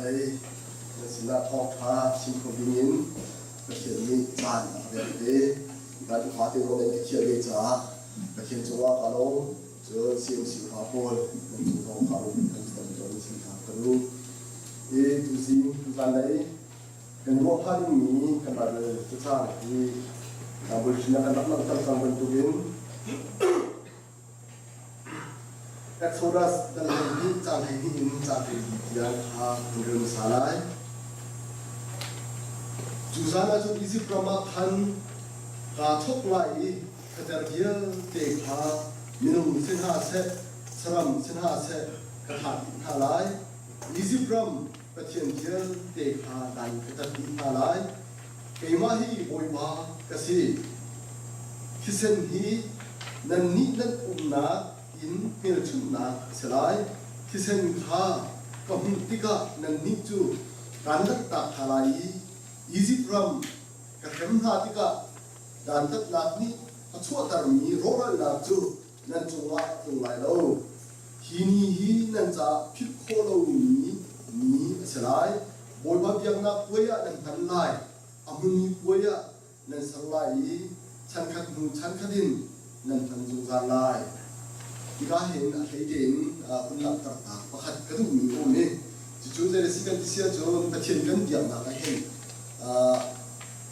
Tuzanlei nan sinah thawngṭha chim kho dingin Pathian nih caan a ka pek ve. Hika upa te zong nan ka thiah ve caah Pathian cungah ka lawm. Cun CMC upa pawl nan cung zong kaa lawm kan tam tawn sin hna ka duh. Hi tuzing tuzanlei kan ruah hnga dingmi kan Bible cacang hi bulṭin ah kan rak langhter cang bantukin Exodus dal 12 caang 12 in caang 12 tiang kha kan rel hmasa lai. Cu zan ah cun Izipt ram ah khan kaa thawk lai i fater vialte kha minung si hna seh, saram si hna seh ka thah dih hna lai. Izipt ram pathian vialte kha dan ka tat dih hna lai. Keimah hi Bawipa ka si. Thisen hi nannih nan umnak inn hmelchunhnak a si lai. Thisen kha ka hmuh tikah nannih cu kaan lanhtak hna lai i Izipt ram ka hrem hna tikah dantatnak nih a chuahtermi rawhralnak cu nan cungah a tlung lai lo. Hi ni hi nan caah philh khawh lomi ni a si lai. Bawipa biaknak puai ah nan hman lai, a hmunmi puai ah nan ser lai i chankhat hnu chankhat in nan hman zungzal lai. Hika hin a hlei tein hun langhternak pakhat ka duhmi a um i cucu zei a si kan ti si ahcun Pathian kan biaknak ah hin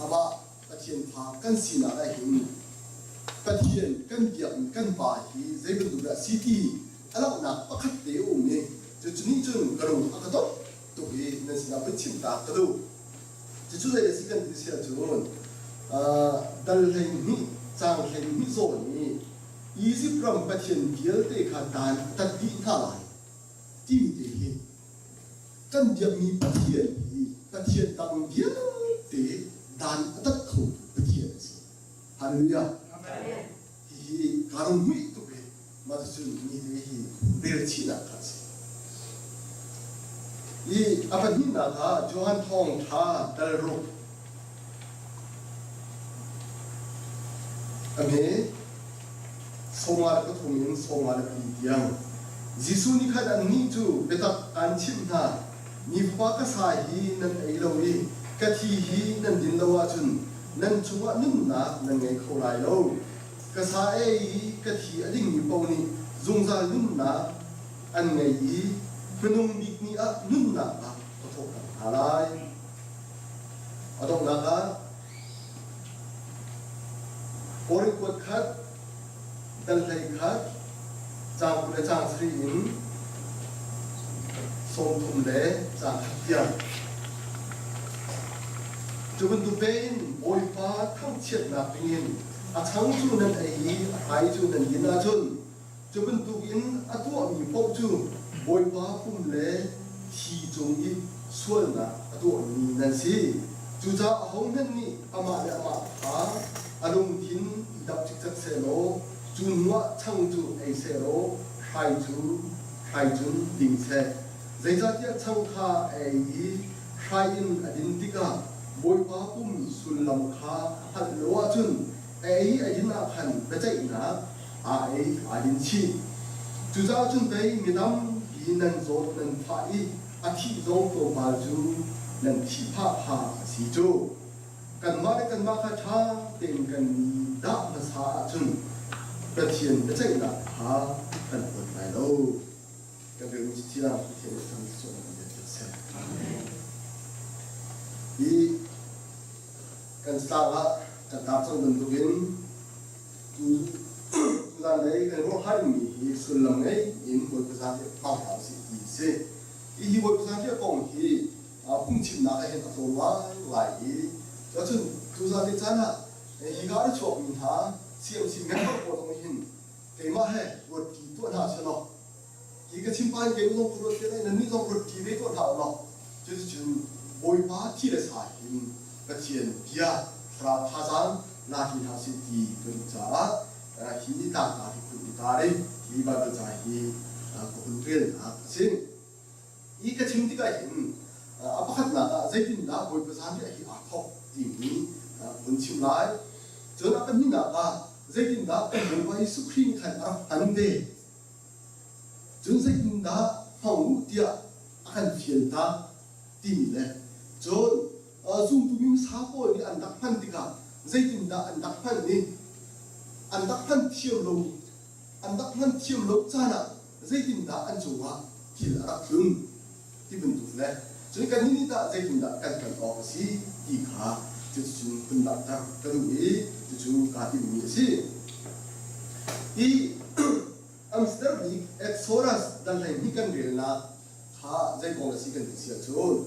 amah Pathian fa kan sinak ah hin Pathian kan biakmi kan Pa hi zei bantuk dah a si ti a langhnak pakhat te a um i cucu nih cun ka lung a ka dawt tuk i nan sinah vun chim ta ka duh. Cucu zei a si kan ti si ahcun dal 12 caang 12 zawn i Izipt ram pathian vialte kha dan a tat dih hna lai timi te hi kan biakmi Pathian hi Pathian dang vialte dan a tat khotu Pathian a si. Hallelujah. Hihi kaa lunghmuih tuk i mah cucun mi te hi rel chihnak kha a si. I a pahnihnak ah Johan Thawngṭha dal ruk a hme 53 in 54 tiang. Jesuh nih khan annih cu biatak aan chimh hna, Nifa ka sa hi nan ei lo i ka thi hi nan din lo ahcun nan cungah nunnak nan ngei kho lai lo. Ka sa ei i ka thi a dingmi paoh nih zungzal nunnak an ngei i hmanung bik ni ah nunnak ah ka thawhter hna lai. A donghnak ah Korin kuat khat dal 11 caang 20 le caang 7 in 30 le caang khat tiang. Cu bantuk tein Bawipa thangchiatnak dingin a chang cu nan ei i a hrai cu nan din ahcun cu bantukin a tuahmi paoh cu Bawipa pum le thi cung i sualnak a tuahmi nan si. Cucaah ahohmanh nih amah le amah kha a lungthin i dap cikcek sehlaw cu hnuah chang cu ei sehlaw hrai cu hrai cun ding seh. Zeicahtiah chang kha a ei i hrai in a din tikah Bawipa pum sullam kha a hngalh lo ahcun a ei a din ah khan biaceihnak aa ei aa din chih. Cucaah cun pei mi tampi nan zawt nan fah i a thih zong tlawmpal cu nan thih phah kha a si cu. Kanmah le kanmah kha ṭha tein kan i dah hmasa ahcun Pathian biaceihnak kha kan huat lai lo. Kan relmi Cathiang Pathian nih thang cu kan biak seh. Hi kan tlang ah kan tar cang bantukin tuzanlei kan ruah hnga hi sullam ngei in Bawipa zaangfah hmang hna usih ti a si. Hi Bawipa zaangfah kong hi phungchimnak ah hin a tlawm ngaingai i cun tuzan te caan ah hi ka a chuakmi hna CMC member pawl zong hin keimah he ruatṭi tuah hna seh law hi ka chim pa in keimah zong ka ruat te lai nannih zong ruatṭi ve tuah hna u law cuticun Bawipa thi le sa hin Pathian bia thlarau thazaang la ti hna sih ti ka duh caah hi tlangtar hi khun i tar i hi Baibal ca hi ka hun relnak a si. Hi ka chim tikah hin a pakhatnak ah zeitindah Bawipa zanriah hi aa thawk timi hun chim lai. Cun a pahnihnak ah zeitindah kan Bawipa Jesuh Khrih nih khan a rak hman ve. Cun zeitindah hmang u tiah a kan fial hna. timi le cun zumtu mimsa pawl nih an rak hman tikah zeitindah an rak hman i an rak hman thiam lo an rak hman thiam lo caan ah zeitindah an cungah thil a rak tlun ti bantuk le cun kannih nih tah zeitindah kan hman awk a si ti kha cuticun hun langhter ka duh i cucu kaa timhmi a si. Hi Amster bik Exodus dal 12 kan relnak kha zei kong a si kan ti si ahcun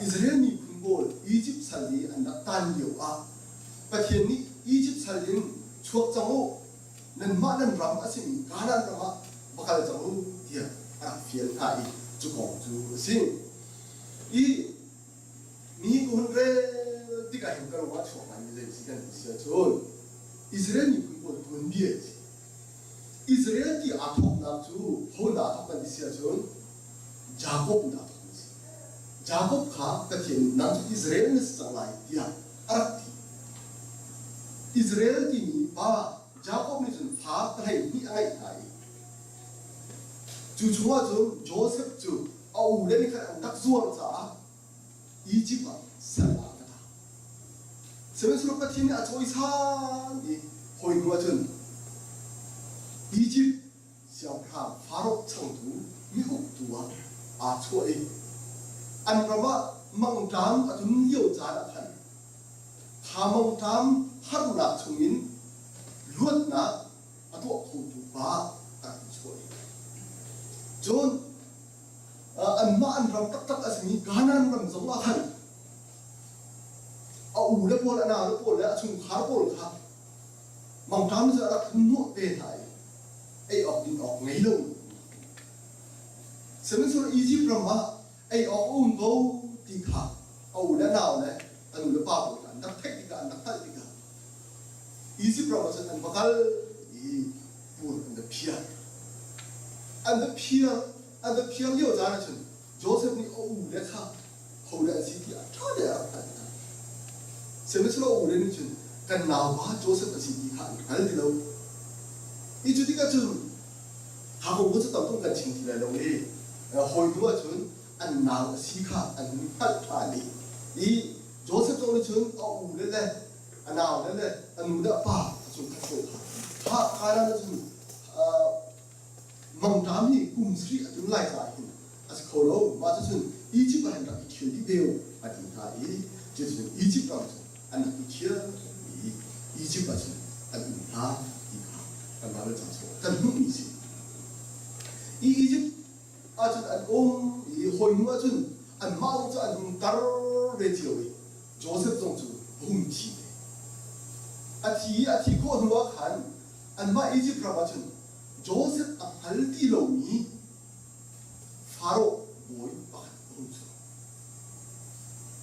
Israel miphun pawl Egypt sal i an rak tan lio ah Pathian nih Egypt sal in chuak cang u nanmah nan ram a simi Kanaan ram ah va kal cang u tiah a rak fial hna i cu kong cu a si. I mi ka hun rel tikah hin ka lung ah chuak ngaimi zei si kan ti si ahcun Israel miphun pawl tuanbia a si. Israel ti aa thawknak cu ho dah aa thawk kan ti si ahcun Jakob in aa thawk a si. Jakob kha Pathian nih nang cu Israel na si cang lai tiah a rak ti. Israel timi pa Jakob nih cun fa 12 a ngeih hna i cu chungah cun Joseph cu a ule nih khan an rak zuar caah Egypt ah sal ah a va tang. Sihmanhsehlaw Pathian nih a cawisan i hawi hnu ah cun Egypt siangpahrang Faraoh changtu mi uktu ah aa chuah i an ram ah mangṭam a tlun lio caan ah khan kha mangṭam harnak chungin luatnak a tuah khotu pa a rak i chuah i cun anmah an ram taktak a simi Kanaan ram zong ah khan a u le pawl a nau le pawl le a chungkhar pawl kha mangṭam cu a rak hnawh ve hna i ei awk din awk ngei lo. Sihmanhsehlaw Egypt ram ah ei awk a um ko ti kha a u le nau le a nu le pa pawl kha an rak theih tikah an rak hngalh tikah Egypt ram ah cun an va kal i pur an va phiar. An va phiar an va phiar lio caan ah cun Joseph nih a u le kha hodah an si ti a ṭha te a rak hngalh hna. Sihmanhsehlaw a u le nih cun kan naupa Joseph a si ti kha an hngal ti lo. I cu tikah cun kha kong cu tam tuk kan chim ti lai lo i hawi hnu ah cun an nau a si kha an hun hngalh ṭhan i i Joseph zong nih cun a u le le a nau le le a nu le a pa a chungkhat pawl kha kha Kanaan ah cun mangṭam hi kum sarih a tlun lai caah hin a si kho lo. Mah cucun Egypt ah hin rak i ṭhial dih ve u a ti hna i cuticun Egypt ram cu an rak i ṭhial i Egypt ah cun an um hna ti kha kan Bible ca chung kan hmuhmi a si. I Egypt ahcun an um i hawi hnu ahcun anmah zong cu an hung tar ve cio i Joseph zong cu a hung thi ve. A thi i a thi khawh hnu ah khan anmah Egypt ram ah cun Joseph a hngal ti lomi Faraoh bawi pakhat a hung chuak.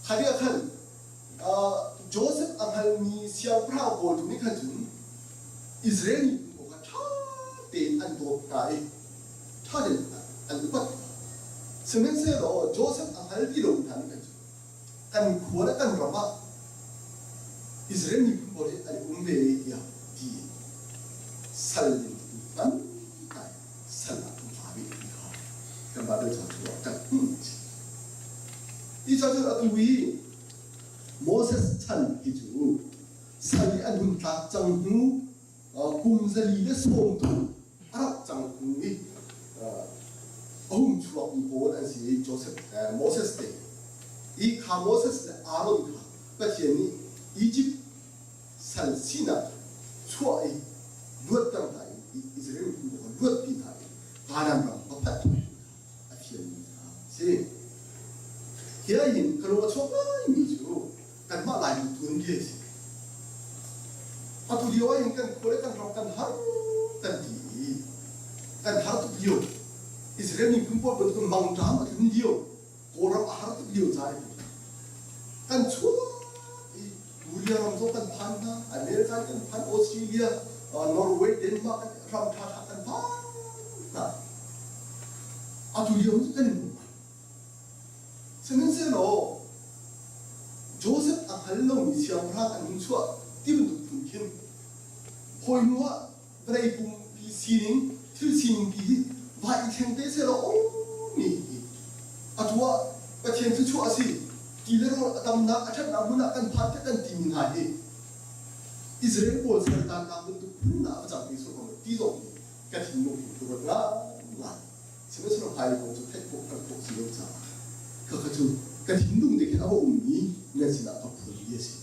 Kha tikah khan Joseph a hngalmi siangpahrang pawl tu nih khan cun Israel miphun pawl kha ṭha tein an dawt hna i ṭha tein an upat hna. Sihmanhsehlaw Joseph a hngal ti lomi hna nih khan cun kan khua le kan ram ah Israel miphun pawl hi an i um ve tiah ti in sal in hman ai sal ah an tla ve ti kha kan Bible ca chung ah kan hmuh a si. Hi ca cun atu i Moses chan hi cu sal i an hun tlak cang hnu kum 430 a rauh cang hnu i a hung chuakmi pawl an si i Joseph Moses te i kha Moses le Aaron kha Pathian nih Egypt sal sinak chuah i luatter hna i Israel miphun pawl kha luatpi hna i Kanaan ram va phanh a fialmi kha a si. Hi ah hin ka lung a chuak ngaimi cu kanmah Laimi tuanbia a si. Atu lio ah hin kan khua le kan ram kan har kan ti i kan har tuk lio Israel miphun pawl bantuk mangṭam a tlun lio Kawlram a har tuk lio caan kan chuak i Korea ram zong kan phan hna America kan phan Australia Norway Denmark ram ṭhaṭha kan phan hna atu lio cu kan i hmu Sihmanhsehlaw Joseph a hngal lomi siangpahrang an hung chuah ti bantuk phun khin hawi hnu ah vawlei pumpi sining thil sining pi hi vai i thleng te sehlaw mi hi atu ah Pathian. Pathian thluachuah a si. Ti le rawl a tamnak, a ṭhatnak hmun ah kan phan tiah kan timi hna hi Israel pawl saltannak bantuk phun ah a va cang ti sual ko ti zong hi ka thinlung hin ka ruat ngaingai. Sihmanhsehlaw hmailei kong cu theih khawh hngalh khawh si lo caah khakha cu ka thinlung te khin a va ummi nan sinah ka phunmi a si.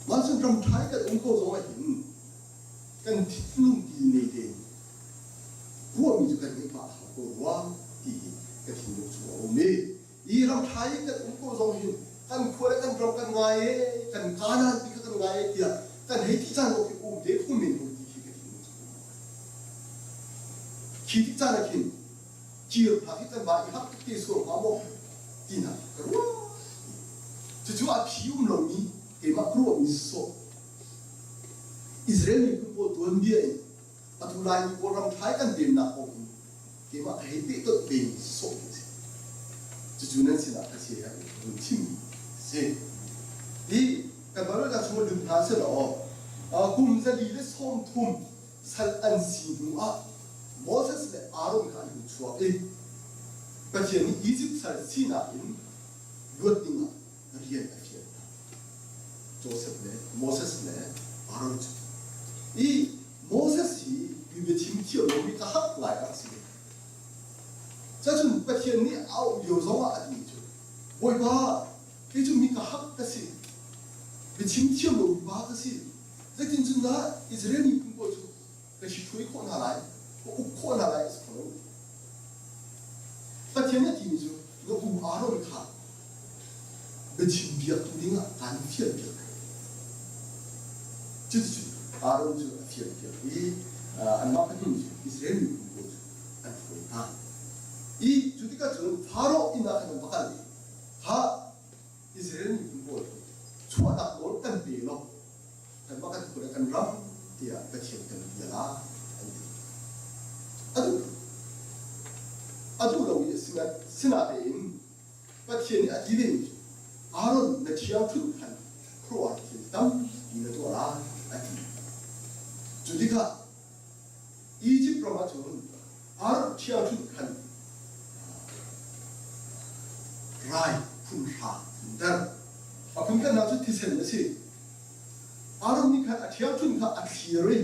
Mah cun ram ṭha i kan um ko zong ah hin kan thinlung ti ne tein ruahmi cu kan ngeih pah a hau ko rua ti hi ka thinlung chung a um i i ram ṭha i kan um ko zong hin kan khua le kan ram kan ngai e kan kanan ti kha kan ngai e tiah kan hei ti caan khi um te khum men ko ti khi ka thinlung chung a um. Khi tik caan ah khin kir hna khi kan va i hak tuk te sual hnga maw tinak ka ruah. Cucu a phi um lomi keimah ka ruahmi sawh. Israel miphun pawl tuanbia in atu Laimi Kawlram thlai kan pemnak kong in keimah ka hei pehtonh ve sawh khi a si. Cucu nan sinah ka si he vun chimmi a si. Hi kan Bible ca chung lut hna selaw kum 130 sal an si hnu ah Moses le Aaron kha an hung chuak i Pathian nih Izipt sal sinak in luat dingah rian a fial hna. Joseph le Moses le Aaron cu. I Moses hi mi biachim thiam lomi ka hak ngai a rak si. Cacun Pathian nih a auh lio zong ah a timi cu Bawipa, kei cu mi ka hak ka si. Biachim thiam lomi pa ka si. Zeitin cun dah Israel miphun pawl cu ka ṭhithuai khawh hna lai, ka uk khawh hna lai a si kho lo. Pathian nih a timi cu na u Aaron kha biachim biaktu dingah kaan fialpiak. Cuticun Aaron cu a fialpiak i anmah pahnih cu Israel miphun pawl cu an hruai hna. I cu tikah cun Faraoh inn ah khan an va kal i, Ha Israel miphun pawl cu chuahnak nawl kan pe law kanmah kan khua le kan ram tiah Pathian kan bia la an ti. A duh a duh lo i sinatein Pathian nih a ti vemi cu Aaron na ṭhiangṭhunh khan khuaruahhar thil tampi na tuah lai a ti. Cu tikah Izipt ram ah cun Aaron ṭhiangṭhunh khan rai phun hra tlunter. A phun khatnak cu thisen a si. Aaron nih khan a ṭhiangṭhunh kha a thlir i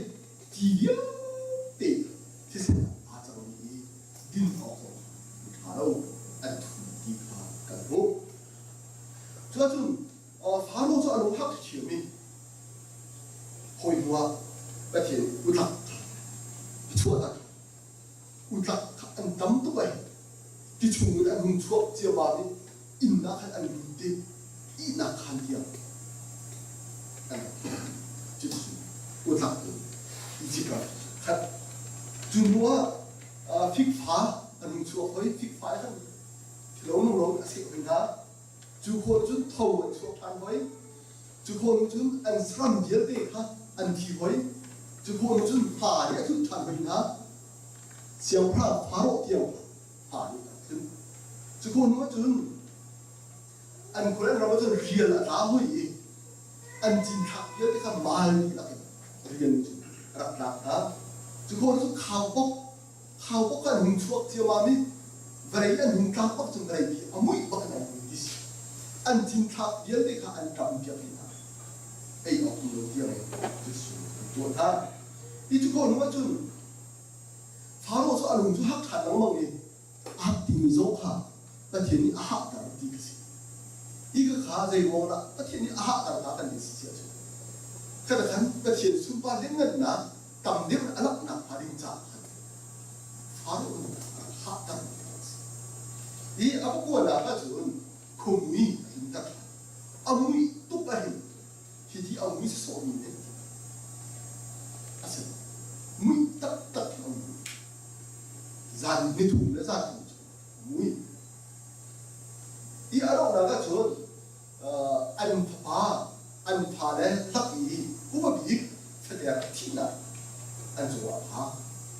ti vialte thisen ah aa cang i din awk zong a ṭha lo an thu ti kha kan hmuh. Cuahcun Faro cu a lung hak ṭhiam i hawi hnu ah Pathian utlak kha a chuahtak. Utlak kha an tam tuk ai. Ti chung in an hung chuak ciammam i inn ah khan an lut i ihnak khaan tiang an rak phan. Cuticun utlak in Izipt ram khat. Cu hnu ah fikfa an hung chuak hoi. Fikfa khan thilo nung lo in a seh hoi hna. Cu khawh cun tho an chuak ṭhan hoi. Cu khawh cun an saram vialte kha an thi hoi. Cu khawh cun hma nih a tlunh ṭhan hoi hna. Siangpahrang Faraoh tiang kha hma nih a tlunh. Cu khawh hnu ahcun an khua le an ram ahcun rial a tla hoi i an cinthlak vialte kha mal dihlak in rial nih cun a rak tlak hna. Cu khawh cun khaubawk Khaubawk an hung chuak ciammam i vawlei an hung tlak bak cun vawleipi a muih bak in an hung dis. An cinthlak vialte kha an ṭampiak dih hna. Ei awk um lo tiang in cuticun an tuah hna. Hi cu ko hnu ahcun Faro cu a lung cu hak ṭhan lengmang i a hak timi zong kha Pathian nih a hahter ti ka si. Hi ka kha zei ruang dah Pathian nih a hahter hnga kan ti si si ahcun kha khan Pathian sunpar lianngannak tam deuh in a langhnak hnga ding caah khan Faro nih a rak hahter mi a si. Hi a va kuanak ahcun khummi a tlunter ṭhan. A muih tuk ahhin hiti a mui sawhmi nih a si. Muih taktak in a mui. Zan nithum le zan thum cu a mui. Hi a donghnak ahcun an fapa an fale lak i upa bik fater thihnak an cungah a pha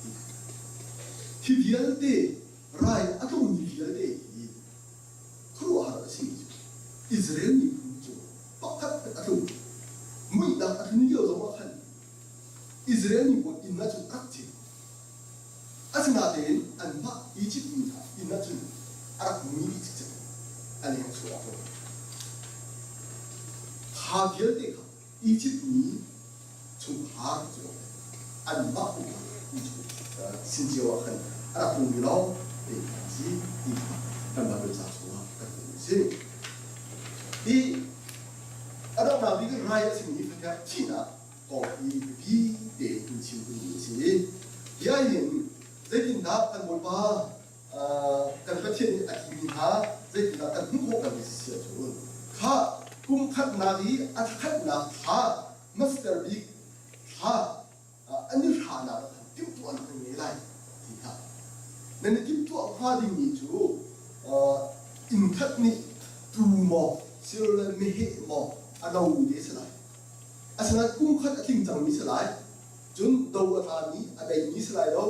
ti. Hi vialte rai a tlungmi vialte hi khuaruahhar a simi cu Israel miphun cu pakhat hmanh a tlung. Muihnak a tlun lio zongah khan Israel mi pawl inn ah cun a rak cin. Asinain anmah Izipt mi hna inn ah cun a rak mui dih cikcek. A leng chuah awk lo. Kha vialte kha Egypt mi chungkhar cu anmah uknak sin cio ah khan a rak ummi lawng te kha a si ti kha kan Bible ca chungah kan hmuh a si. Hi a donghnak bik in rai a simi fater thihnak kong hi biapi tein hun chim duhmi a si. Hi ahhin zeitindah kan Bawipa kan Pathian nih a timi hna zeitindah kan hmuh khawh kan ti si ahcun kha kum khatnak i a thakhatnak thla master bik thla an i hranak ah khan timhtuahnak nan ngei lai ti kha nan i timhtuah hnga dingmi cu inn khat nih tuu maw silole meheh maw a lomi te si lai. Asinain kum khat a tling cangmi si lai. Cun do a tlami a deimi si lai lo.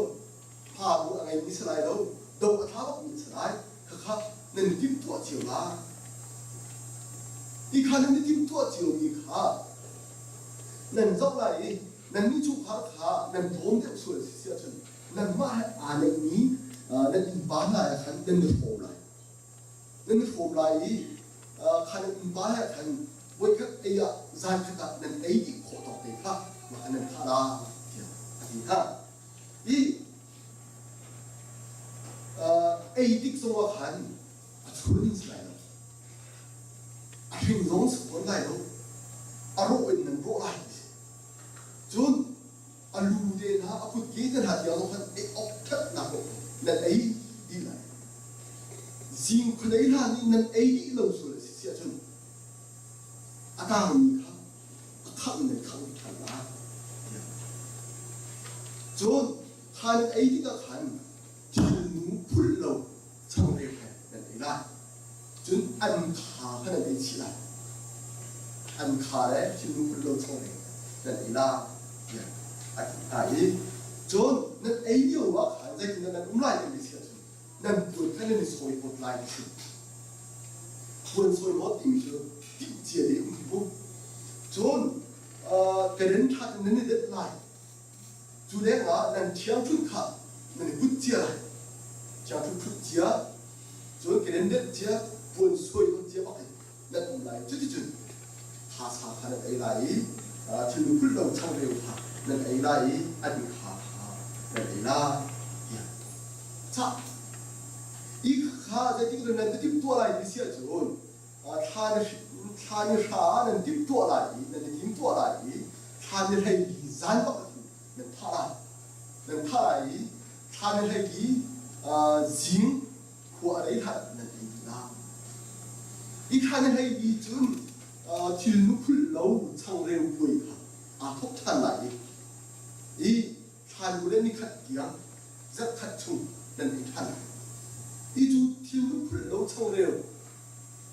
Pha bu a ngeimi si lai lo, do a thla bakmi si lai. Khakha nan i timhtuah cio lai. Hi kha nan i timhtuah ciomi kha nan zoh lai i nannih chungkhar kha nan tlawm deuh sual si si ahcun nanmah he aa neihmi nan innpa hna he khan nan i hrawm lai. Nan i hrawm lai i kha nan innpa he khan voikhat ei ah zan khat ah nan ei dih khawh tawk te kha mah nan thah lai tiah a ti hna. I ei tik zongah khan a chun si lai lo. A hring zong si fawn lai lo. A rawh in nan rawh lai ti si. Cun a lu te hna, a kutke te hna tiang zong khan ei awk ṭhatnak nan ei dih lai. Zing khuadei hlan i nan ei dih lo sual a si si ahcun a tangmi kha a khangh in khangh ṭhan lai tiah. Cun kha nan ei tikah khan thilnu phulh lo changreu he nan ei lai. Cun an kha kha nan ei chih lai. An kha le thilnu phulh lo changreu nan ei lai tiah a ti hna i cun nan ei lio ah khan zeitindah nan um lai timi si ahcun nan puan kha nan i sawihawt lai ti si. Puan sawihawt timi cu timh cia deh um ti bu. Cun karen ṭha in nan i det lai. Cu lengah nan ṭhiangṭhunh kha nan i put cia lai. Ṭhiangṭhunh phut cia, cun karen det cia, puan sawihawt cia bak in nan um lai. Cuticun thasa kha nan ei lai i thil phulh lo changreu kha nan ei lai i an kha kha nan ei lai tiah cah. I kha zeitik nan nan timhtuah lai ti si ahcun thla ni thla ni hra ah nan timhtuah lai i nan i timtuah lai i thla ni hleili zan bak nan thah lai. Nan thah lai i thla ni hleili zing khua a rei hlan nan ei ti lai. I thla ni hleili cun thil nu phulh lo changreu puai kha aa thawk ṭhan lai i i thla nu le nikhat tiang zarhkhat chung nan ei ṭhan lai. Hi cu thil nu phulh lo changreu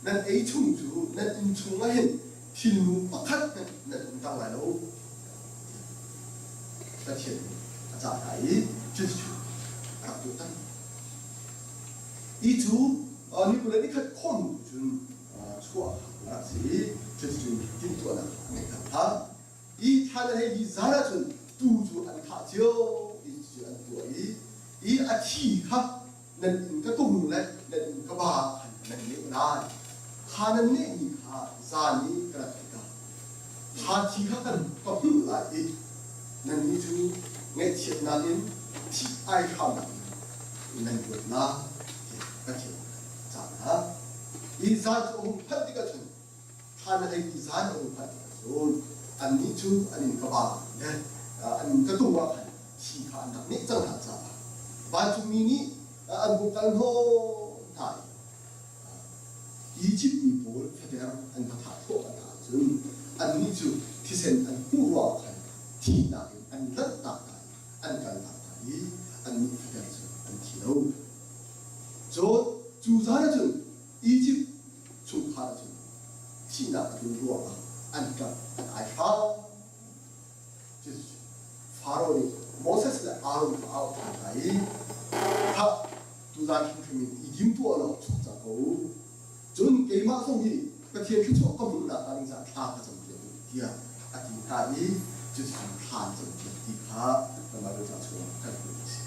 nan ei chung cu nan inn chungah hin thilnu pakhat hmanh nan umter lai lo. Pathian nih a cah hna i cucu a rak tuah cang. Hi cu ni 21 khawm cun chuah a rak si i cuticun timhtuahnak a ngeih cang hna. Hi thla le hei hi zan ahcun tuu cu an thah cio i cucu an tuah i i a thi kha nan inn ka tung le nan inn ka ba khan nan neh lai. Kha nan nehmi kha zan i ka rat tikah kha thi kha kan ka hmuh lai i nannih cu ngaihchiatnak in thih ai hramnak in nan luat lai tiah Pathian caan hna. Hi zan cu a hung phanh tikah cun thla na hei ti zan a hung phanh tikah cun annih cu an inn ka ba le an inn ka tung ah khan thi kha an rak neh cang hna caah vancungmi nih an hung kal hnawh hna i Izipt mi pawl fater an va thah thluahmah hna ahcun annih cu thisen an hmuh ruangah khan thihnak in an lanhtak hna i an kaltak hna i annih fater cu an thi lo. Cun cu zan ahcun Izipt chungkhar ahcun thihnak a tlun ruangah an ṭap an ai hram. Faro nih Moses le Aaron kha a auh ṭhan hna i, Khah, tuzan hrimhrim in i dim tuah law chuak cang ko u. Cun keimah zong hi Pathian thluachuah ka hmuhnak hnga ding caah thla ka campiak u, tiah a ti hna i cuticun thla an campiak ti kha kan Baibal ca chungah kan hmuh a si.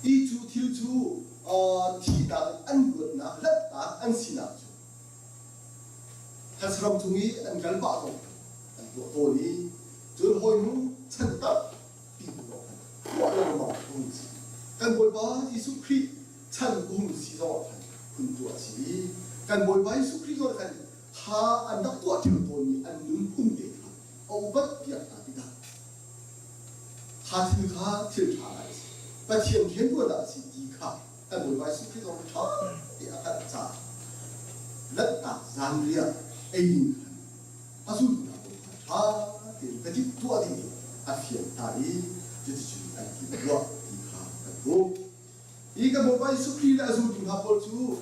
I cu thil cu thihnak in an luatnak lanhtak an sinak cu Thlansaram cung i an kal pah zong an tuah tawn i cun hawinu chan tampi hnu zong khan tuah lengmang a hung si. Kan Bawipa Jesuh Khrih chan a hung si zongah khan hun tuah a si i kan Bawipa Jesuh Khrih zong khan kha an rak tuah ṭheo tawnmi an nunphung te kha a upat piak hna tikah kha thil kha thil ṭha ngai a si. Pathian rianṭuan ah a si ti kha kan Bawipa Jesuh Khrih zong ṭha te a hngalh caah lanhtak zanriah ei ding khan a zultu hna pawl kha ṭha tein ka timh tuah ding in a fial hna i cuticun an timhtuah ti kha kan hmuh. Hi kan Bawipa Jesuh Khrih le a zultu hna pawl cu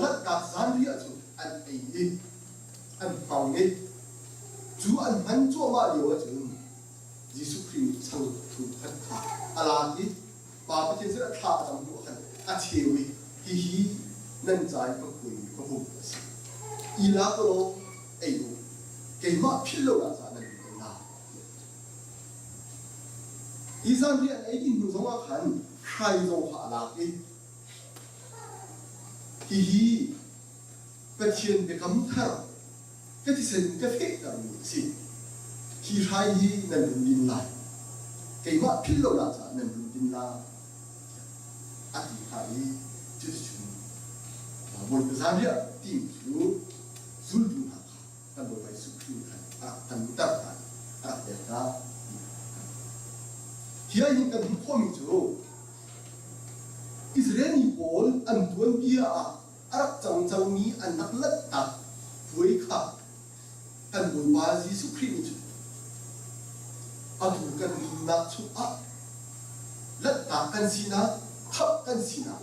lanhtak zanriah cu an ei i an hmang i cu an hman cuahmah lio ahcun Jesuh Khrih nih chang thum khat kha a lak i Pa Pathian sinah thla a cam hnu ah khan a cheu i hihi nan ca i ka khuaimi ka pum a si. I lak u law ei u. Keimah philh lonak caah nan ei lai. Hi zanriah an ei dih hnu zongah khan hrai zong kha a lak i hihi Pathian biakam thar ka thisen ka fehtermi a si. Hi hrai hi nan run din lai. Keimah philh lonak caah nan run din lai tiah a ti hna i cuticun Bawipa zanriah timi cu zultu hna kha kan Bawipa Jesuh Khrih nih khan a rak tanter hna i a rak pek hna ti Hi ah hin kan hmuh khawhmi cu Israel mi pawl an tuanbia ah a rak cang cangmi an rak lanhtak puai kha kan Bawipa Jesuh Khrih nih cun atu kan nunnak chungah lanhtak kan sinak, khamh kan sinak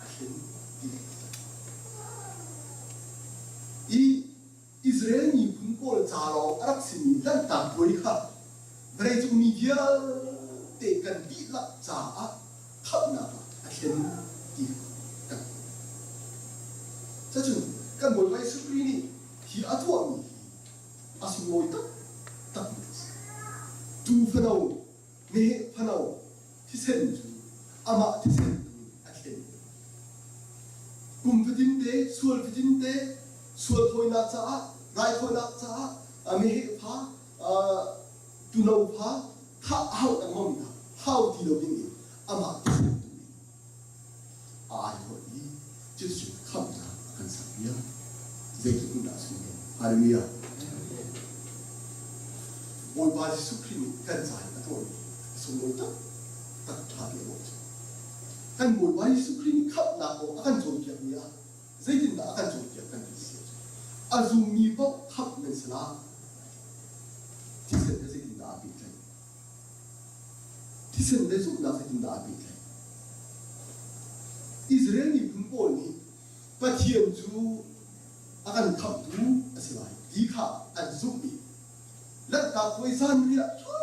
a thlen ti I Israel miphun pawl ca lawng a rak simi lanhtak puai kha vawleicung mi vialte kan dihlak caah khamhnak ah a thlen ti kan hmuh. Cacun kan Bawipa Jesuh Khrih nih hi a tuahmi hi a sunglawi taktakmi a si. Tuu fano, meheh fano thisen cu amah thisen tu in a thlen. Kum fatin te, sual fatin te, sual thawinak caah, raithawinak caah meheh fa, tuno fa thah a hauh lengmang mi kha hau ti lo ding in amah thisen tu in a aiawh i cuticun khamhnak a kan serpiak. Zeitluk in dah sunglawi. Hallelujah. Bawipa Jesuh Khrih nih kan ca in a tuahmi a sunglawi taktak ṭha ti a lawh cu. Kan Bawipa Jesuh Khrih nih khamhnak kong a kan cawnpiakmi ah zeitindah a kan cawnpiak kan ti si ahcun a zummi paoh khamh nan si lai. Thisen he zeitindah aa pehtlaih? Thisen le zumhnak zeitindah aa pehtlaih? Israel miphun pawl nih Pathian cu a kan khamhtu a si lai ti kha an zumh i Lanhtak puai zanriah ṭha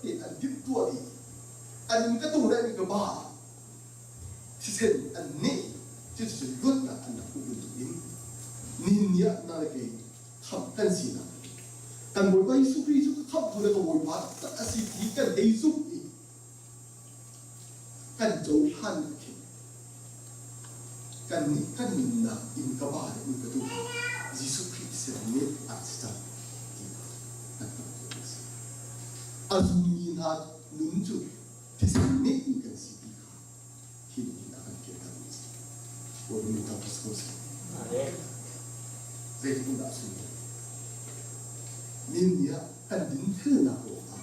tein an timhtuah i an inn ka tung le an inn ka ba thisen an neh i cuticun luatnak an rak hmuh bantukin nihin ni ah na le kei khamh kan sinak kan Bawipa Jesuh Khrih cu ka khamhtu le ka Bawipa taktak a si ti kan hei zumh i kan cohlan khi kannih kan nunnak inn ka ba le inn ka tu kha Jesuh Khrih thisen nih a si cang ti kan hngalh khawh a si. A zummi hna nun cu thisen ngeihmi kan si ti kha hi nih a kan fiantermi a si. Bawipa min thangṭhat si ko seh. Zeitluk in dah a sunglawi. Nihin ni ah kan dinfelnak ruangah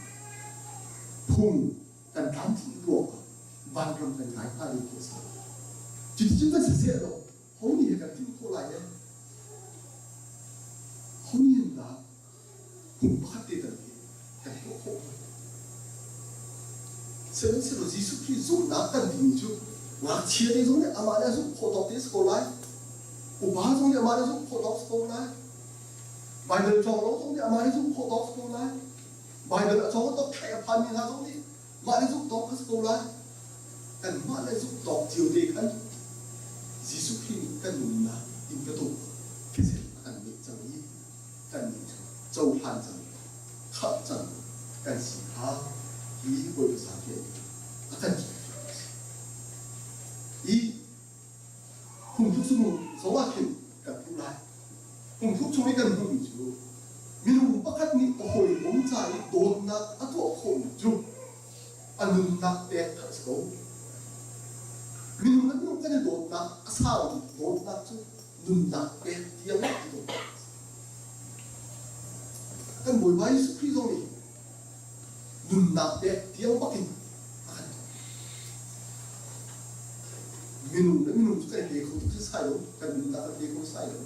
phung kan tlamtlinh ruangah vanram kan kai hnga ding khi a si lo. Cuticun kan si seh law ho nih he kan timh khawh lai e? Ho nih hin dah kum pakhat te tal hi kan tuah khawh hnga? Sihmanhsehlaw Jesuh Khrih zumhnak kan timi cu ngakchia te zong nih amah nih a zumh khawh tawk te a si ko lai. Upa zong nih amah nih a zumh khawh tawk a si ko lai. Baibal cawng lo zong nih amah nih zumh khawh tawk a si ko lai. Baibal a cawng tawk ṭhai a phanmi hna zong nih mah le zumh tawk a si ko lai. Kanmah le zumh tawk cio te khan Jesuh Khrih nih kan nunnak inn ka tung thisen a kan ngeih cang i kannih cu cohlan cang, khamh cang kan si kha hi Bawipa Zaangfah nih a kan cawnpiak a si. Phungthluk chung zong ah khin kan hmuh lai. Phungthluk chung i kan hmuhmi cu minung pakhat nih a hawikom ca i dawtnak a tuah khawhmi cu a nunnak pek kha a si ko. Minung le minung kan i dawtnak a saumi dawtnak cu nunnak pek tiang ah i dawtnak a si. Kan Bawipa Jesuh Khrih zong nih nunnak pek tiang bak in a kan dawt. Minung le minung cu kan i pe kho tuk setsai lo, kan nunnak kan pe kho setsai lo.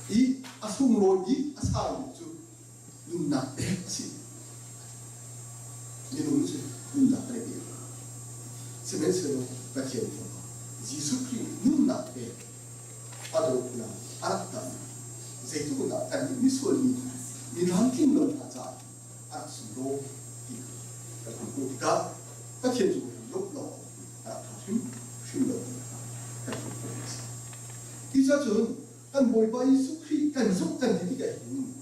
I a sunglawi bik, a sang bik cu nunnak pek a si. Minung cu nunnak kan i pe. Sihmanhsehlaw Pathian Fapa Jesuh Khrih nih nunnak pek a dawtnak a rak tam. Zeitluk dah kannih misual mi hna, mi tlamtling lo hna caah a rak sunglawi ti kha kan hun hmuh tikah Pathian cu lawmh lo awk a rak ṭha hrimhrim lo ti kha kan hun hmuh a si. Cucaah kan Bawipa Jesuh Khrih kan zumh kan ti tikah hin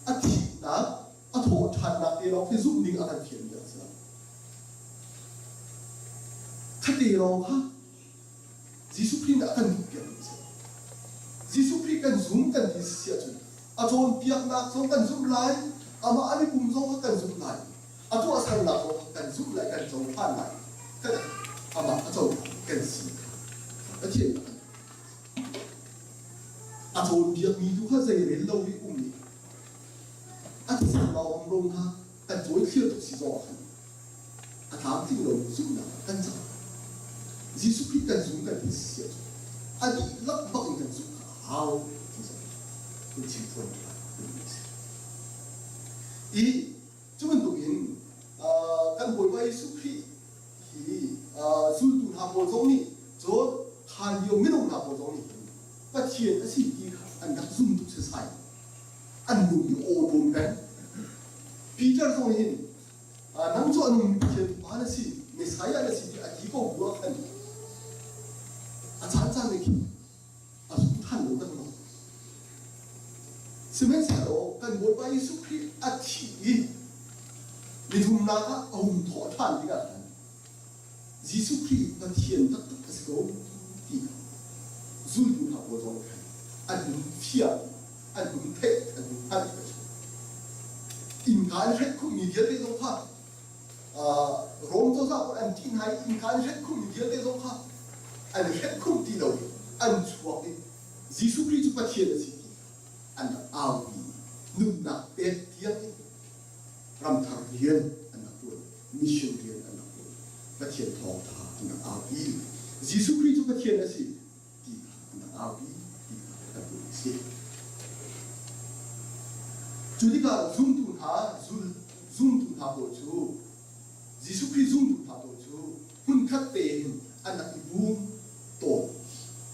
a thihnak, a thawhṭhannak te lawng khi zumh ding a kan fialmi a si lo. Khate lawng kha Jesuh Khrih nih a kan duhpiakmi a si. Jesuh Khrih kan zum kan ti si ahcun a cawnpiaknak zong kan zumh lai, amah an i pum zong kha kan zumh lai, a tuahsernak zong kha kan zumh lai, kan cohlan lai, kan amah a cohlan kan si kha Pathian nih a kan A cawnpiakmi tu kha zeirel lo i um i a thisen lawng ro hna kan cawi thlir tuk si zong ah khan a tlamtling lomi zumhnak ah kan cang. Jesuh Khrih kan zum kan ti si ahcun a dihlak bak in kan zumh kha a hau ti zong hun chim phuan ṭhan duhmi a si. I cu bantukin kan Bawipa Jesuh Khrih hi zultu hna pawl zong nih cun khaan lio minung hna pawl zong nih hin Pathian a si ti kha an rak zum tuk setsai. An lung hi aw ṭawm peng. Peter zong nih hin nang cu a nungmi Pathian Fapa na si, Messiah na si ti a ti ko bu ah khan a caancaan nih khin a zum ṭhan lo lengmang. Sihmanhsehlaw kan Bawipa Jesuh Khrih a thih i nithumnak ah a hung thawh ṭhan tikah khan Jesuh Khrih Pathian taktak a si ko ti kha zultu hna pawl zong khan an hun fiang, an hun theih, an hun hngalh a si. Innka an hrek khummi vialte zong kha Rom cozah pawl an ṭih hna i innka an hrek khummi vialte zong kha an hrek khum ti lo i an chuak i Jesuh Khrih cu Pathian a si ti an rak aupi i nunnak pek tiang in ramthar rian an rak ṭuan, mission rian an rak ṭuan, Pathian thawngṭha an rak aupi. Jesuh Khrih cu Pathian a si ti kha an rak aupi ti kha kan hmuh a si. Cu tikah zumtu hna zumtu hna pawl cu Jesuh Khrih zumtu hna pawl cu hmunkhat tein an rak i pum tawn.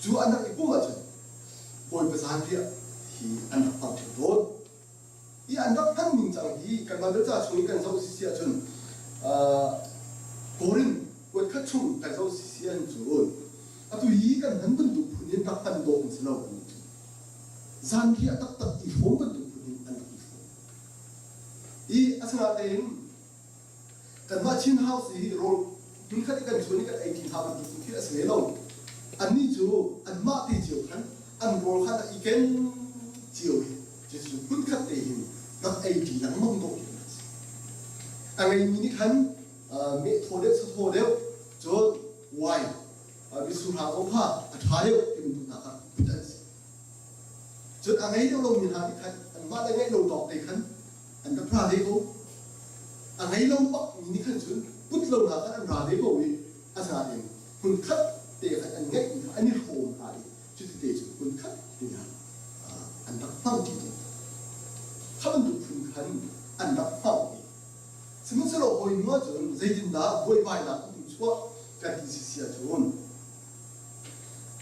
Cu an rak i pum ahcun Bawipa zanriah hi an rak hmang ṭheo tawn. Hi an rak hman ningcang hi kan Baibal ca chung i kan zoh sisi ahcun Korin kuatkhat chung kan zoh sisi ahcun atu hi kan hman bantuk phun in rak hman dawh an si lo kan cu. Zanriah taktak i hrawm bantuk phun in an rak i hrawm. I asinain Kanmah Chin House hi rawl hmunkhat i kan chuan i kan ei ṭi hna bantuk cu thil a si ve lo. Annih cu anmah te cio khan an rawl kha rak i ken cio i cucu hmunkhat te hin rak ei ṭi lengmang dawh khi an si. A ngeimi nih khan meh thaw deuh sathaw deuh cun wine mitsur hang zong kha a ṭha deuh ti bantuk hna kha put an si. Cun a ngei deuh lomi hna nih khan anmah le ngeih lo tawk te khan an rak ra ve ko. A ngei lo bakmi nih khan cun put lo hna khan an ra ve ko i asinain hmunkhat te khan an ngeihmi kha an i hrawm hna i cuti te cu hmunkhat te ah an rak hmang ṭi tawn. Kha bantuk phun khan an rak hmang i sihmanhsehlaw hawi hnu ahcun zeitindah buaibainak an hung chuah kan ti sisi ahcun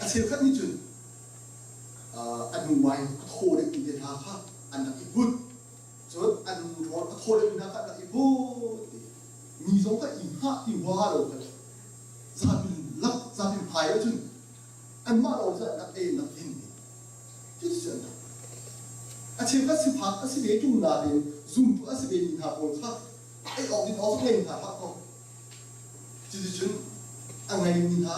a cheukhat nih cun a hnu wine a thaw deuhmi te hna kha an rak i put. Cun an rawl a thaw deuhmi hna kha an rak i put i mi zong kha i hngah ti hua lo khan zapi lak zapi hmai ahcun anmah lawng cu an rak ei an rak din i cuticun an rak a cheukhat sifak a si ve ṭung nain zumtu a si vemi hna pawl kha ei awk din awk zong ngei hna hlah kaw cuticun a ngeimi hna.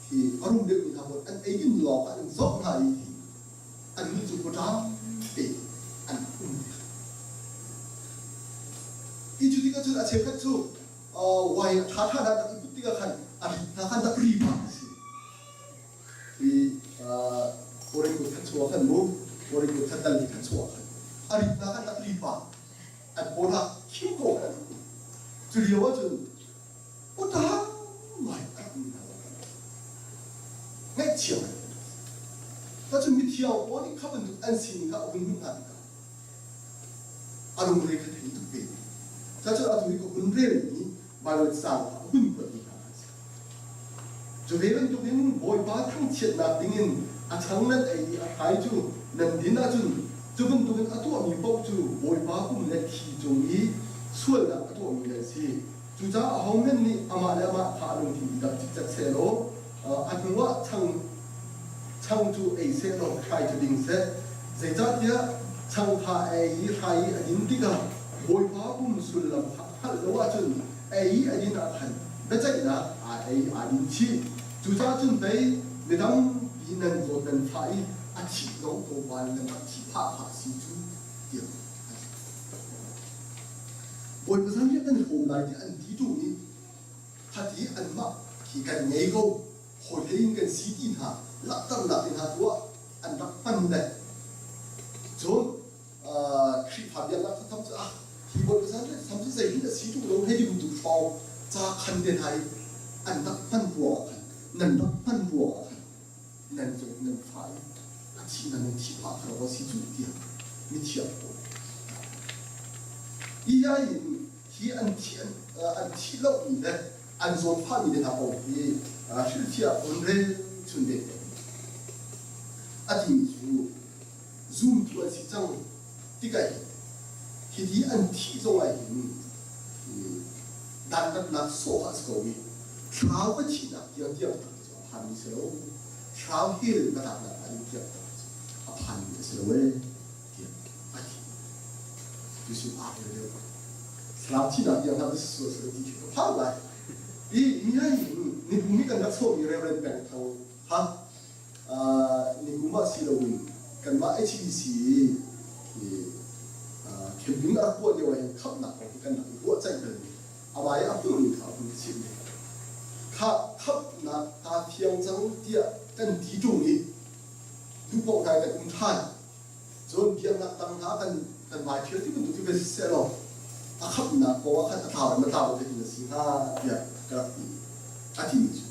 Hi a rum deuhmi hna pawl an eidin lawng ah an zoh hna i annih cu pawṭam te an um ve. Hi cu tikah cun a cheukhat cu wine a ṭhaṭha hna rak i put tikah khan a rit hna khan rak ri pah a si. Hi Korinth khat chuah khan mu, Korinth khat dal khat chuah khan a rit hna khan rak ri pah an paw hna khim ko khan an rak um. Cu lio ahcun pawṭam ngai a rak um hna lo. Ngaihchia ngai. Tacun mithiang pawl nih kha bantuk an sining kha a hun hmuh hna tikah a lungre kha thei tuk ve. Cucu atu hi ka hun relmi Baibal caang kha a hun kuatmi hna an si. Cu ve bantukin Bawipa thangchiatnak dingin a chang nan ei i a hrai cu nan din ahcun cu bantukin a tuahmi paoh cu Bawipa pum le thi cung i sualnak a tuahmi nan si. Cucaah ahohmanh nih amah le amah kha a lungthin i dap cikcek sehlaw a hnuah chang chang cu ei sehlaw hrai cu ding seh. Zeicahtiah chang kha a ei i hrai i a din tikah Bawipa pum sullam kha a hngalh lo ahcun a ei i a din ah khan biaceihnak aa ei aa din chih. Cucaah cun pei mi tampi nan zawt nan fah i a thih zong tlawmpal in nan rak thih phah kha a si cu tiah a ti. Bawipa zanriah kan i hrawm lai tiah an ti ṭung i Hati anmah hi kan ngei ko, hawi hlei in kan si ti hna langhternak te hna tuah an rak hman le cun Khrihfa biaknak tham cu ah hi Bawipa zan le sam cu zeitin a si ṭung lo hei ti bantuk hrawng ca khan te hna i an rak hman ruangah khan nan rak hman ruangah khan nan cung nan fa i a thi nan nan thi phah kha a si cu tiah mithiang pawl Iai in hi an thi an thih lomi le an zawtfahmi te hna kong hi hrilhfiah on rel chun ve te a timi cu zumtu an si cang tikah hin hiti an thih zong ah hin dantatnak sawh ah si ko i thlau va thihnak tiang tiang tak cu a phanmi si lo thlau hell va tlaknak ah tiang tak cu a phanmi a si lo ee tiah a ti. Jesuh aa rel deuh. Thlarau thihnak tiang hna sual sual ti khi ka phang lai. I mi hai nikum i kan rak sawhmi Reverend Peng Thang kha nikum ah si loin kanmah HBC i camping a rak tuah lio ah hin khamhnak kong hi kan rak i ruahceih balmi amah i a hmuhning kha a hun chimh ve. Kha khamhnak kaa fiang cang tiah kan ti ṭung i duhpaoh hna kan um ṭhan. Cun biaknak dang hna kan kan vai ṭhial ti bantuk cu ve siseh law a khamhnak kong ah khan a tlau in a tlau zeitin a si hnga tiah ka rak ti. A timi cu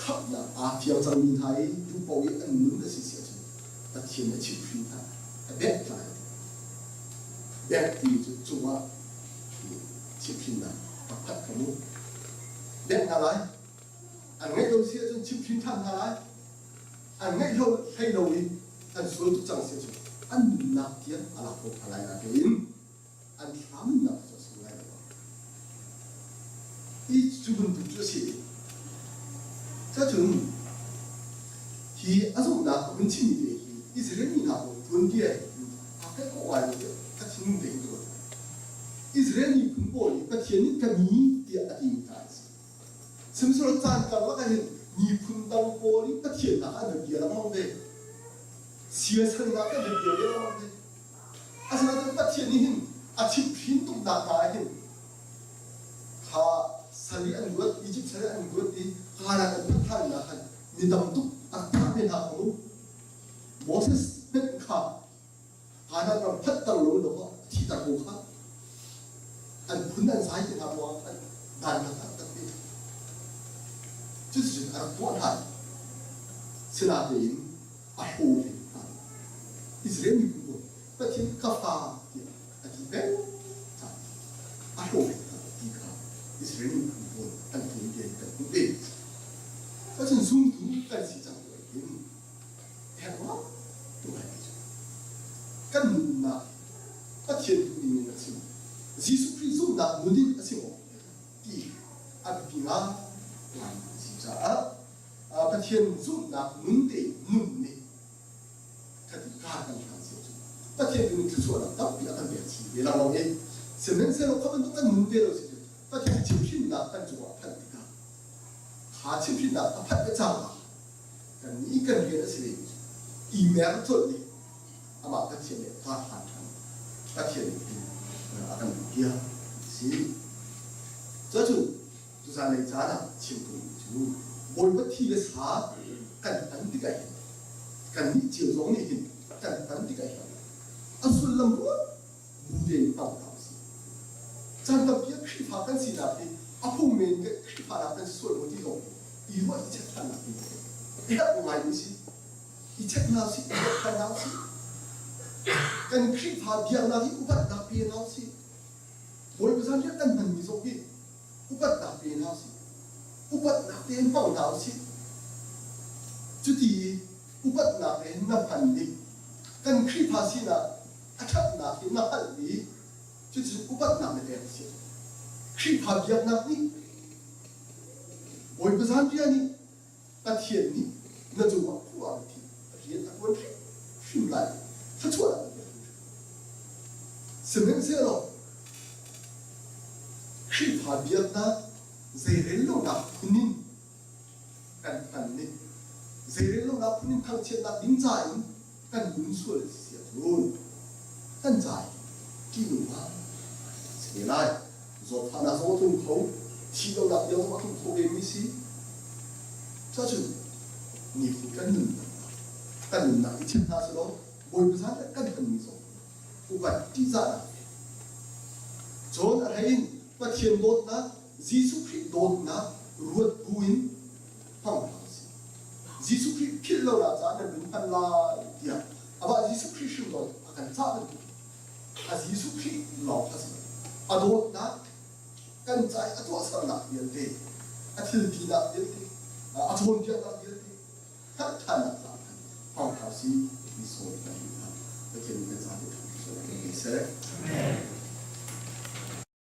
khamhnak aa fiang cangmi hna i duhpaoh i an nun a si si ahcun Pathian a chimhhrin hna, a bengh hna. Bengh timi cu cungah chimhhrinnak a phanh kha mu. Bengh hna lai. An ngaih lo si ahcun chimhhrin ṭhan hna lai. An ngaih lo hlei lo i an sual tuk cang si ahcun an nunnak tiang a lak ko hna lai natein an thla nunnak cu a sung lai lo. Hi cu bantuk cu a si. Cacun hi a zumhnak a hun chimmi te hi Israel mi hna pawl tuanbia hi aa pek khawh ngai lo tiah ka thinlung tein ka ruat. Israel miphun pawl nih Pathian nih ka mi tiah a timi hna an si. Sihmanhsehlaw caan karlak ah hin miphun dang pawl i Pathian hna kha an va bia lengmang ve. Siasalnak an va bia lengmang ve. Asinain Pathian nih hin a chimhhrin tuknak hna ah hin kha sal i an luat, Egypt sal i an luat i Canaan an phanh ṭhan ah khan mi tam tuk a thah ve hna kha mu. Moses hmenh kha Canaan ram phanhter lo in a thihter ko kha. An phun an zai ti hna ruangah khan dantat a rak ve. Cuticun a rak tuah hna. Sinatein a hlaw ve hna. Israel miphun pawl Pathian ka fa tiah a ti peng caan a hlaw ve hna ti kha Israel miphun pawl an tuanbia in kan hmuh ve. Cun zumtu kan si cang ko hin herh tu ngai cu kan nunnak Pathian duhning in a si maw? Jesuh Khrih zumhnak nun in a si maw? Ti a biapi ngai ngai a si caah Pathian zumhnak nun te nun nih khati kar kan hlan si cu Pathian tu nih thluachuahnak tampi a kan pek chih ve lengmang i sihmanhsehlaw kha bantuk kan nun ve lo si cu Pathian chimhhrinnak kan cungah a phanh tikah kha chimhhrinnak a phanh le cangka Kan nih kan rian a si ve i mer colh i amah Pathian nih kar hlan ṭhan Pathian nih a kan duhpiak si. Cucu tuzan lei caan ah chim ka duhmi cu Bawipa thi le sa kan hman tikah hin kannih cio zong nih hin kan hman tikah hin a sullam ruat bu tein hmang hna usih. Caan tampi ah Khrihfa kan sinak hi a phung men kan Khrihfa nak kan si sual maw ti zong hi i ruah i check ṭhannak ding a herh ngaimi si. I check hna usih, i ruat ṭhan hna usih. Kan Khrihfa biaknak hi upatnak pe hna usih. Bawipa zanriah kan hmanmi zong hi upatnak pe hna usih. Upatnak tein hmang hna usih. Cuti upatnak he na hman ning kan Khrihfa sinak a ṭhatnak hi na hngalh i cucu upatnak na pek a si. Khrihfa biaknak nih Bawipa zanriah nih Pathian nih na cungah khua an thih rian a ṭuan hrimhrim lai thluachuah an pek hrimhrim. Sihmanhsehlaw Khrihfa biaknak zeirel lonak phun in kan hman ning zeirel lonak phun in thangchiatnak ding ca in kan nun sual a si ahcun kan ca hi ṭihnung ngai a si ve lai. Zawtfahnak zong a tlung kho, thih lonak tiang zong a tlung kho vemi si. Cuahcun nifatin kan nunnak ah kan nunnak i check hna selaw Bawipa zan le kan hmanmi zong upat ṭihzahnak he cun a hlei in Pathian dawtnak Jesuh Khrih dawtnak ruat buin hmang hna usih. Jesuh Khrih philh lonak caah nan nun hman lai tiah amah Jesuh Khrih hrim dawt a kan cah bantuk a Jesuh Khrih lawng kha si a dawtnak kan ca i a tuahsernak vialte a thil tinak vialte a cawnpiaknak vialte hngalh ṭhannak caah khan hmang hna usih ti sawi kan duh hna. Pathian nih kan zate ṭhan seh.